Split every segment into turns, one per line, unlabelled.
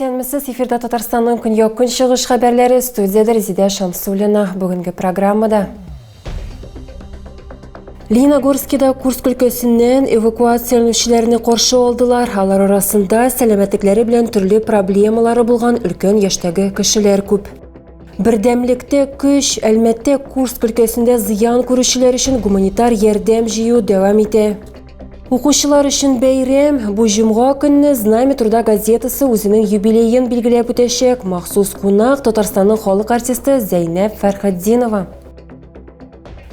Исәнмесез, эфирда Татарстанның көньяк-көнчыгыш хәбәрләре, студиядә Резидә Шамсуллина. Бүгенге программада Лениногорскида Курск өлкәсеннән эвакуацияләнүчеләрне каршы алдылар. Алар арасында сәламәтлекләре белән төрле проблемалары булган өлкән яшьтәге кешеләр күп. Бердәмлектә көч, Әлмәттә Курск өлкәсендә зыян күрүчеләр өчен гуманитар ярдәм җыю дәвам итә. Укучылар өчен бәйрәм. Бу җомга көнне Знамя труда газетасы үзенең юбилеен билгеләп үтәчәк. Махсус кунак Татарстанның халык артисты Зәйнәб Фәрхетдинова.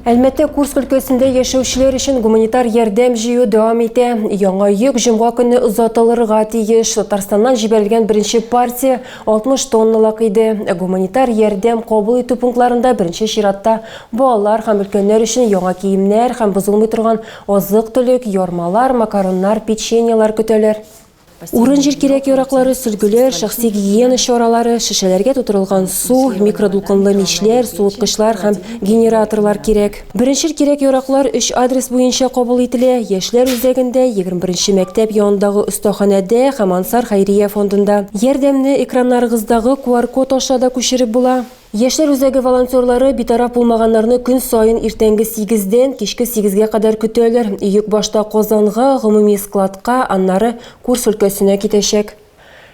Әлмәттә Курск өлкәсендә яшәүчеләр өчен гуманитар ярдәм җыю дәвам итә. Яңа йөк җомга көнне озатылырга тиеш. Татарстаннан җибәрелгән беренче партия 60 тонналык иде. Гуманитар ярдәм кабул итү пунктларында беренче чиратта балалар һәм өлкәннәр өчен яңа киемнәр һәм бозылмый торган азык-төлек, ярмалар, макароннар, печеньелар көтәләр. Урын-җир кирәк-яраклары, сөлгеләр, шәхси гигиена чаралары, шешәләргә тутырылган су, микродулкынлы мичләр, суыткычлар һәм генераторлар кирәк. Беренчел кирәк-яраклар өч адрес буенча кабул ителә, Яшьләр үзәгендә, 21 нче мәктәп янындагы остаханәдә һәм Ансар хәйрия фондында. Ярдәмне экраннарыгыздагы QR-код аша да күчереп була. Яшьләр үзәге волонтерлары битараф булмаганнарны көн саен иртәнге сигездән кичке сигезгә кадәр көтәләр. Йөк башта Казанга, гомуми складка, аннары Курск өлкәсенә китәчәк.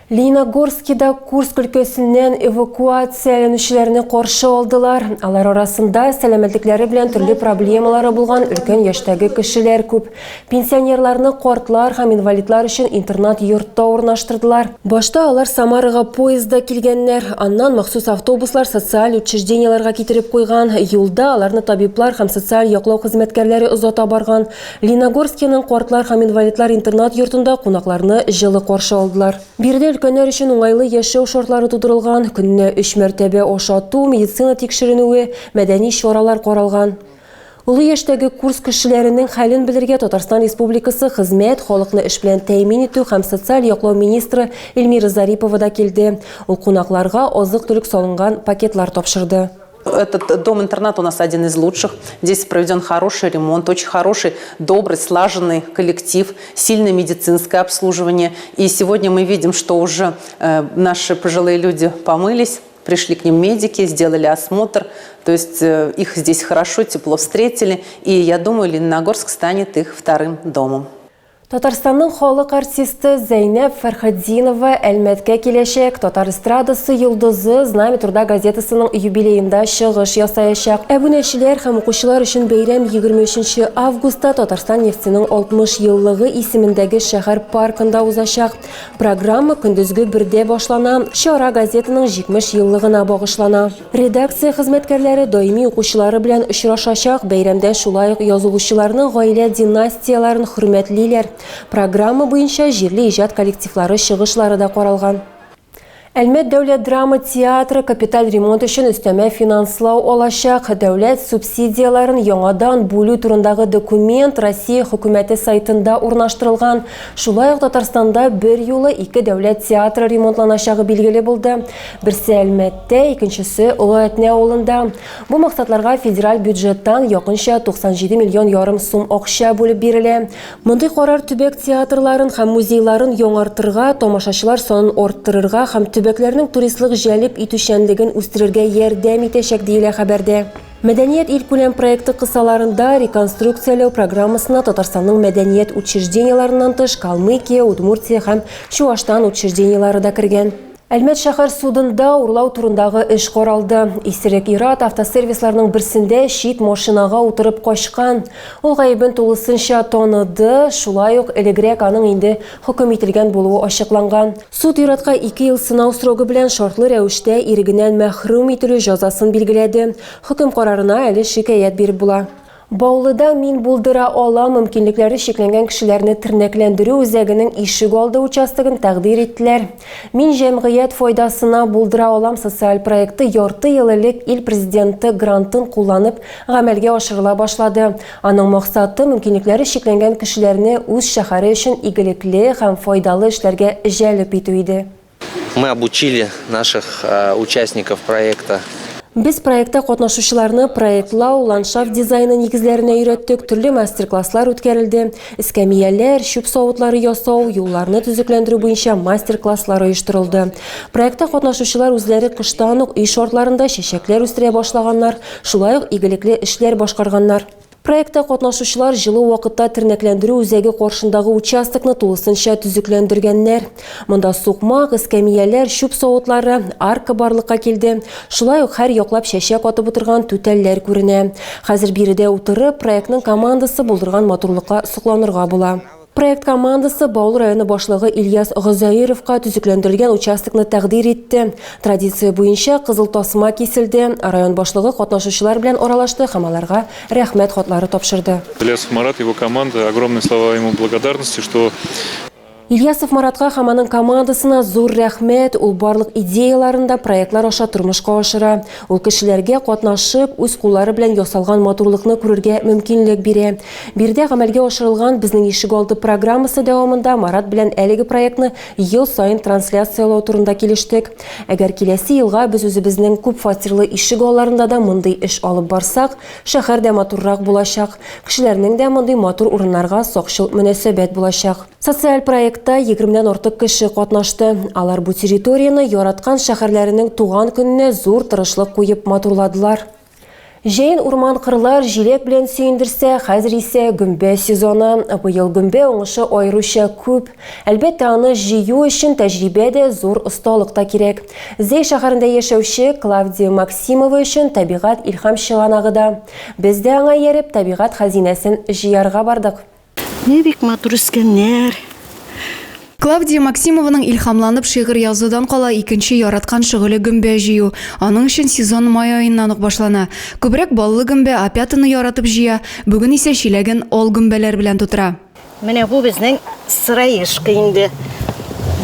Лениногорскида Курск өлкәсеннән эвакуацияләнүчеләрне каршы алдылар. Алар арасында сәламәтлекләре белән төрле проблемалары булган өлкән яшьтәге кешеләр күп. Пенсионерларны картлар һәм инвалидлар өчен интернат-йортта урнаштырдылар. Башта алар Самарага поездда килгәннәр, аннан махсус автобуслар социаль учреждениеләргә китереп куйган. Юлда аларны табиблар һәм социаль яклау хезмәткәрләре озата барган. Лениногорскиның картлар һәм инвалидлар интернат-йортында кунакларны җылы каршы алдылар. Биредә өлкәннәр өчен уңайлы яшәү шартлары тудырылган, көненә өч мәртәбә ашату, медицина тикшеренүе, мәдәни чаралар каралган. Олы яшьтәге курс кешеләренең хәлен белергә Татарстан Республикасы Хезмәт, халыкны эш белән тәэмин итү һәм социаль яклау министры Эльмира Зарипова да килде. Ул кунакларга азык-төлек салынган пакетлар тапшырды.
Этот дом-интернат у нас один из лучших. Здесь проведен хороший ремонт, очень хороший, добрый, слаженный коллектив, сильное медицинское обслуживание. И сегодня мы видим, что уже э, наши пожилые люди помылись, Пришли к ним медики, сделали осмотр, то есть э, их здесь хорошо, тепло встретили, и я думаю, Лениногорск станет их вторым домом.
Татарстанның халык артисты Зәйнәб Фәрхетдинова Әлмәткә киләчәк. Татар эстрадасы йолдызы Знамя труда газетасының юбилеенда чыгыш ясаячак. Әбүнәчеләр һәм укучылар өчен бәйрәм 23 августта Татарстан нефтенең 60 еллыгы исемендәге шәһәр паркында узачак. Программа көндезге бердә башлана, чара газетаның 70 еллыгына багышлана. Редакция хезмәткәрләре даими укучылары белән очрашачак, бәйрәмдә шулай ук язылучыларның гаилә династияләрен хөрмәтлиләр. Программа буенча җирле иҗат коллективлары чыгышлары да каралган. Әлмәт дәүләт драма театры капиталь ремонт өчен өстәмә финанслау алачак. Дәүләт субсидияләрен яңадан бүлү турындагы документ Россия хөкүмәте сайтында урнаштырылган. Шулай ук Татарстанда бер юлы ике дәүләт театры ремонтланачагы билгеле булды. Берсе Әлмәттә, икенчесе Олы Әтнә авылында. Бу максатларга федераль бюджеттан якынча 97 миллион ярым сум акча бүлеп бирелә. Мондый карар төбәк театрларын һәм музейларын яңартырга, тамашачылар санын арттырырга һәм төбәкләрнең туристлык җәлеп итүчәнлеген үстерергә ярдәм итәчәк, диелә хәбәрдә. Мәдәният илкүләм проекты кысаларында реконструкцияләү программасына Татарстанның мәдәният учреждениеләреннән тыш Калмыкия, Удмуртия һәм Чуашстан учреждениеләре дә кергән. Әлмәт шәһәр судында урлау турындагы эш каралды. Исерек ир-ат автосервисларның берсендә чит машинага утырып качкан. Ул гаебен тулысынча таныды, шулай ук элегрәк аның инде хөкем ителгән булуы ачыкланган. Суд ир-атка ике ел сынау срогы белән шартлы рәвештә ирегеннән мәхрүм ителү җәзасын билгеләде. Хөкем карарына әле шикаять биреп була. Баулыда Мин булдыра алам мөмкинлекләре чикләнгән кешеләрне тернәкләндерү үзәгенең ишек алды участогын тәкъдир иттеләр. Мин җәмгыять файдасына булдыра алам социаль проекты ярты ел элек ил Президенты грантын кулланып гамәлгә ашырыла башлады. Аның максаты, мөмкинлекләре чикләнгән кешеләрне үз шәһәре өчен игелекле һәм файдалы эшләргә җәлеп итү иде.
Мы обучили наших э, участников проекта.
Без проектта катнашучыларны проектлау, ландшафт дизайны нигезләренә өйрәттек, төрле мастер-класслар үткәрелде, эскәмияләр, чүп савытлары ясау, юлларны төзекләндерү буенча мастер-класслар оештырылды. Проектта катнашучылар үзләре кыштан ук өй шартларында чәчәкләр үстерә башлаганнар, шулай ук игелекле эшләр башкарганнар. Проектта катнашучылар җылы вакытта тернәкләндерү үзәге каршындагы участокны тулысынча төзекләндергәннәр. Монда сукмак, эскәмияләр, чүп савытлары, арка барлыкка килде. Шулай ук һәр яклап чәчәк атып утырган түтәлләр күренә. Хәзер биредә утырып, проектның командасы булдырган матурлыкка сокланырга була. Проект командасы Баулы районы башлыгы Ильяс Гозәировка төзекләндерелгән участокны тәкъдир итте. Традиция буенча кызыл тасма киселде. Район башлыгы катнашучылар белән аралашты һәм аларга рәхмәт хатлары тапшырды.
Ильясов Марат, его команда, огромные слова ему благодарности, что
Ильясов Маратка һәм аның командасына зур рәхмәт, ул барлык идеяларын да проектлар аша тормышка ашыра. Ул кешеләргә катнашып, үз куллары белән ясалган матурлыкны күрергә мөмкинлек бирә. Биредә гамәлгә ашырылган Безнең ишегалды программасы дәвамында Марат белән әлеге проектны ел саен трансляцияләү турында килештек. Әгәр киләсе елга без үзебезнең күп фатирлы ишегалларында да мондый эш алып барсак, шәһәр дә матуррак булачак, кешеләрнең дә мондый матур урыннарга сакчыл мөнәсәбәт булачак. Социаль проектта егермедән артык кеше катнашты. Алар бу территорияне яраткан шәһәрләренең туган көненә зур тырышлык куеп матурладылар. Җәен урман-кырлар җиләк белән сөендерсә, хәзер исә гөмбә сезоны. Быел гөмбә уңышы аеруча күп. Әлбәттә, аны җыю өчен тәҗрибә дә, зур осталык та кирәк. Зәй шәһәрендә яшәүче Клавдия Максимова өчен табигать илһам чыганагы да. Без дә аңа ияреп, табигать хәзинәсен җыярга бардык.
Ни бик матур үскәннәр.
Клавдия Максимованың илһамланып шигырь язудан кала икенче яраткан шөгыле гөмбә җыю. Аның өчен сезон май аеннан ук башлана. Күбрәк баллы гөмбә, опятаны яратып җыя, бүген исә чиләген ал гөмбәләр белән тутыра.
Менә бу безнең сыроежка инде.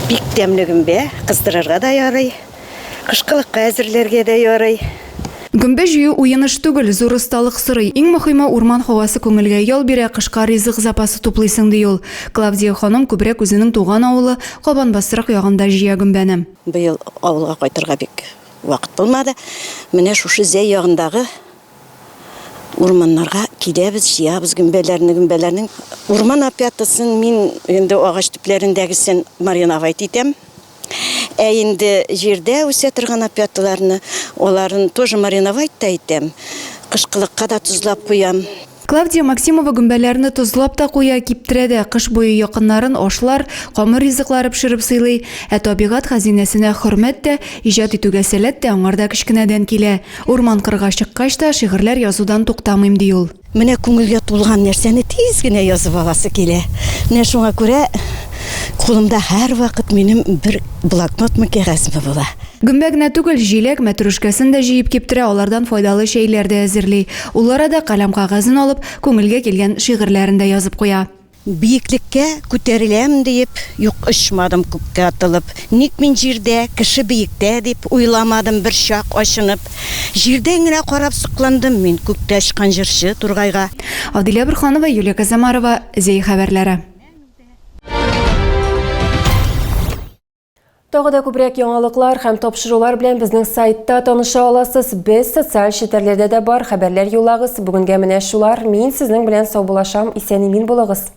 Бик тәмле гөмбә, кыздырырга да ярый. Кышкылыкка әзерләргә дә ярый.
Гөмбә җыю уен эш түгел, зур осталык сорый. Иң мөхиме, урман һавасы күңелгә ял бирә, кышка ризык запасы туплыйсың, ди ул. Клавдия ханым күбрәк үзенең туган авылы Кабанбасырык ягында җыя гөмбәне.
Быел авылга кайтырга бик вакыт булмады. Менә шушы Зәй ягындагы урманнарга киләбез, җыябыз гөмбәләрне. Гөмбәләрнең урман опятасын мин инде агач төпләрендәгесен мариновать итәм. Ә инде җирдә үсә торган опяталарны, аларын тоже мариновать та итәм, кышкылыкка да тозлап куям.
Клавдия Максимова гөмбәләрне тозлап та куя, киптерә дә. Кыш буе якыннарын ашлар, камыр ризыклары пешереп сыйлый. Ә табигать хәзинәсенә хөрмәт тә, иҗат итүгә сәләт тә аңарда кечкенәдән килә. Урман-кырга чыккач та, шигырьләр язудан туктамыйм, ди ул.
Менә күңелгә тулган нәрсәне тиз генә язып аласы килә. Менә шуңа күрә кулымда һәрвакыт минем бер блокнотмы, кәгазьме була.
Гөмбә генә түгел, җиләк, мәтрүшкәсен дә җыеп киптерә, алардан файдалы чәйләр дә әзерли. Ул арада каләм-кәгазен алып, күңелгә килгән шигырьләрен дә язып куя.
Биеклеккә күтәреләм диеп, Юк, очмадым күккә атылып. Ник мин җирдә, кеше биектә дип, Уйламадым бер чак ачынып. Җирдән генә карап сокландым мин Күктә очкан җырчы тургайга.
Адилә Борһанова, Юлия Казамарова, Зәй хәбәрләре.
Тагы да күбрәк яңалыклар һәм тапшырулар белән безнең сайтта таныша аласыз. Без социаль челтәрләрдә дә бар, хәбәрләр юллагыз. Бүгенгә менә шулар. Мин сезнең белән саубуллашам. Исән-имин булыгыз.